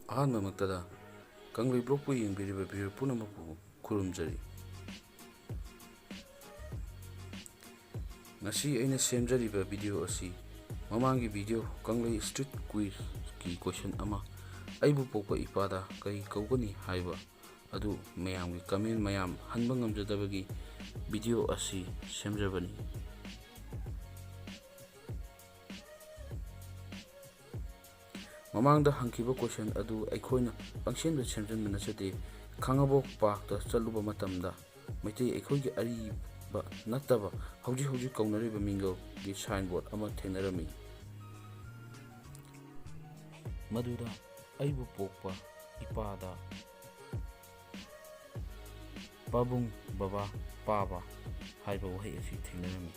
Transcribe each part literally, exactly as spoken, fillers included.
ꯑꯍꯥꯟꯕꯃꯛꯇꯗ ꯀꯪꯂꯩ ꯕ꯭ꯂꯣꯛꯄꯨ ꯌꯦꯡꯕꯤꯔꯤꯕ viewer ꯄꯨꯝꯅꯃꯛꯄꯨ ꯈꯨꯔꯨꯝꯖꯔꯤ꯫ ꯉꯁꯤ ꯑꯩꯅ ꯁꯦꯝꯖꯔꯤꯕ video ꯑꯁꯤ ꯃꯃꯥꯡꯒꯤ video ꯀꯪꯂꯩ street quizꯀꯤ question ꯑꯃ, "ꯑꯩꯕꯨ ꯄꯣꯛꯄ ꯏꯄꯥꯗ ꯀꯔꯤ ꯀꯧꯒꯅꯤ?" ꯍꯥꯏꯕ ꯑꯗꯨ ꯃꯌꯥꯝꯒꯤ comment ꯃꯌꯥꯝ ꯍꯟꯕ ꯉꯝꯖꯗꯕꯒꯤ video ꯑꯁꯤ ꯁꯦꯝꯖꯕꯅꯤ꯫ ꯃꯃꯥꯡꯗ ꯍꯪꯈꯤꯕ question ꯑꯗꯨ ꯑꯩꯈꯣꯏꯅ ꯄꯪꯁꯦꯝꯗ ꯁꯦꯝꯖꯤꯟꯕ ꯅꯠꯆꯗꯦ꯫ ꯈꯥꯡꯉꯕꯣꯛ parkꯇ ꯆꯠꯂꯨꯕ ꯃꯇꯝꯗ ꯃꯩꯇꯩ ꯑꯩꯈꯣꯏꯒꯤ ꯑꯔꯤꯕ ꯅꯠꯇꯕ ꯍꯧꯖꯤꯛ ꯍꯧꯖꯤꯛ ꯀꯧꯅꯔꯤꯕ ꯃꯤꯡꯒꯧꯒꯤ signboard ꯑꯃ ꯊꯦꯡꯅꯔꯝꯃꯤ꯫ ꯃꯗꯨꯗ "ꯑꯩꯕꯨ ꯄꯣꯛꯄ ꯏꯄꯥꯗ ꯄꯥꯕꯨꯡ, ꯕꯕꯥ, ꯄꯥꯕ" ꯍꯥꯏꯕ ꯋꯥꯍꯩ ꯑꯁꯤ ꯊꯦꯡꯅꯔꯝꯃꯤ꯫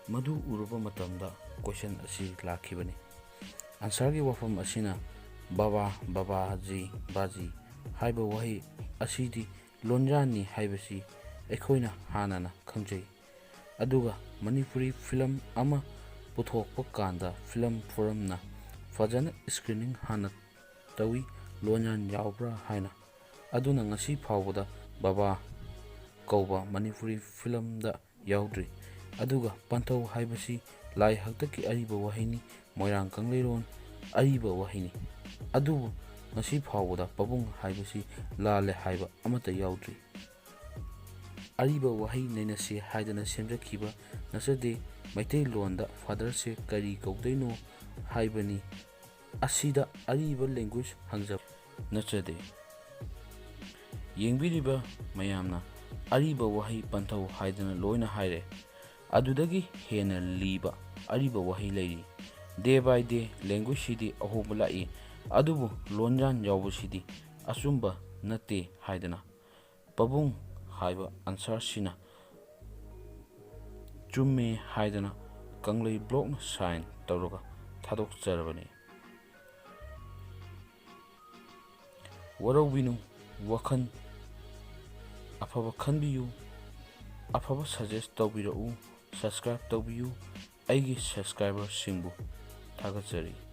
ꯃꯗꯨ ꯎꯔꯨꯕ ꯃꯇꯝꯗ question ꯑꯁꯤ ꯂꯥꯛꯈꯤꯕꯅꯤ꯫ Answerꯒꯤ ꯋꯥꯐꯝ ꯑꯁꯤꯅ ꯕꯕꯥ, ꯕꯕꯥꯖꯤ, ꯕꯥꯖꯤ ꯍꯥꯏꯕ ꯋꯥꯍꯩ ꯑꯁꯤꯗꯤ ꯂꯣꯟꯌꯥꯟꯅꯤ ꯍꯥꯏꯕꯁꯤ ꯑꯩꯈꯣꯏꯅ ꯍꯥꯟꯅꯅ ꯈꯪꯖꯩ꯫ ꯑꯗꯨꯒ ꯃꯅꯤꯄꯨꯔꯤ film ꯑꯃ ꯄꯨꯊꯣꯛꯄ ꯀꯥꯟꯗ film forumꯅ ꯐꯖꯅ screening ꯍꯥꯟꯅ ꯇꯧꯏ, ꯂꯣꯟꯌꯥꯟ ꯌꯥꯎꯕ꯭ꯔꯥ ꯍꯥꯏꯅ꯫ ꯑꯗꯨꯅ ꯉꯁꯤ ꯐꯥꯎꯕꯗ ꯕꯕꯥ ꯀꯧꯕ ꯃꯅꯤꯄꯨꯔꯤ filmꯗ ꯌꯥꯎꯗ꯭ꯔꯤ꯫ ꯑꯗꯨꯒ ꯄꯟꯊꯧ ꯍꯥꯏꯕꯁꯤ ꯂꯥꯏ ꯍꯥꯛꯇꯛꯀꯤ ꯑꯔꯤꯕ ꯋꯥꯍꯩꯅꯤ, ꯃꯣꯏꯔꯥꯡ ꯀꯪꯂꯩꯔꯣꯟ ꯑꯔꯤꯕ ꯋꯥꯍꯩꯅꯤ꯫ ꯑꯗꯨꯕꯨ ꯉꯁꯤ ꯐꯥꯎꯕꯗ ꯄꯥꯕꯨꯡ ꯍꯥꯏꯕꯁꯤ ꯂꯥꯜꯂꯦ ꯍꯥꯏꯕ ꯑꯃꯠꯇ ꯌꯥꯎꯗ꯭ꯔꯤ꯫ ꯑꯔꯤꯕ ꯋꯥꯍꯩ ꯅꯩꯅꯁꯤ ꯍꯥꯏꯗꯅ ꯁꯦꯝꯖꯈꯤꯕ ꯅꯠꯆꯗꯦ꯫ ꯃꯩꯇꯩꯂꯣꯟꯗ fatherꯁꯦ ꯀꯔꯤ ꯀꯧꯗꯣꯏꯅꯣ ꯍꯥꯏꯕꯅꯤ꯫ ꯑꯁꯤꯗ ꯑꯔꯤꯕ language ꯍꯪꯖꯕ ꯅꯠꯆꯗꯦ꯫ ꯌꯦꯡꯕꯤꯔꯤꯕ ꯃꯌꯥꯝꯅ ꯑꯔꯤꯕ ꯋꯥꯍꯩ ꯄꯟꯊꯧ ꯍꯥꯏꯗꯅ ꯂꯣꯏꯅ ꯍꯥꯏꯔꯦ꯫ ꯑꯗꯨꯗꯒꯤ ꯍꯦꯟꯅ ꯂꯤꯕ ꯑꯔꯤꯕ ꯋꯥꯍꯩ ꯂꯩꯔꯤ꯫ Day by day languageꯁꯤꯗꯤ ꯑꯍꯣꯡꯕ ꯂꯥꯛꯏ, ꯑꯗꯨꯕꯨ ꯂꯣꯟꯌꯥꯟ ꯌꯥꯎꯕꯁꯤꯗꯤ ꯑꯆꯨꯝꯕ ꯅꯠꯇꯦ ꯍꯥꯏꯗꯅ ꯄꯥꯕꯨꯡ ꯍꯥꯏꯕ answerꯁꯤꯅ ꯆꯨꯝꯃꯦ ꯍꯥꯏꯗꯅ ꯀꯪꯂꯩ blockꯅ sign ꯇꯧꯔꯒ ꯊꯥꯗꯣꯛꯆꯔꯕꯅꯤ꯫ ꯋꯥꯔꯧꯕꯤꯅꯨ, ꯋꯥꯈꯜ ꯑꯐꯕ ꯈꯟꯕꯤꯌꯨ, ꯑꯐꯕ suggest ꯇꯧꯕꯤꯔꯛꯎ, subscribe ꯇꯧꯕꯤꯌꯨ꯫ ꯑꯩꯒꯤ subscriberꯁꯤꯡꯕꯨ ꯊꯥꯒꯠꯆꯔꯤ꯫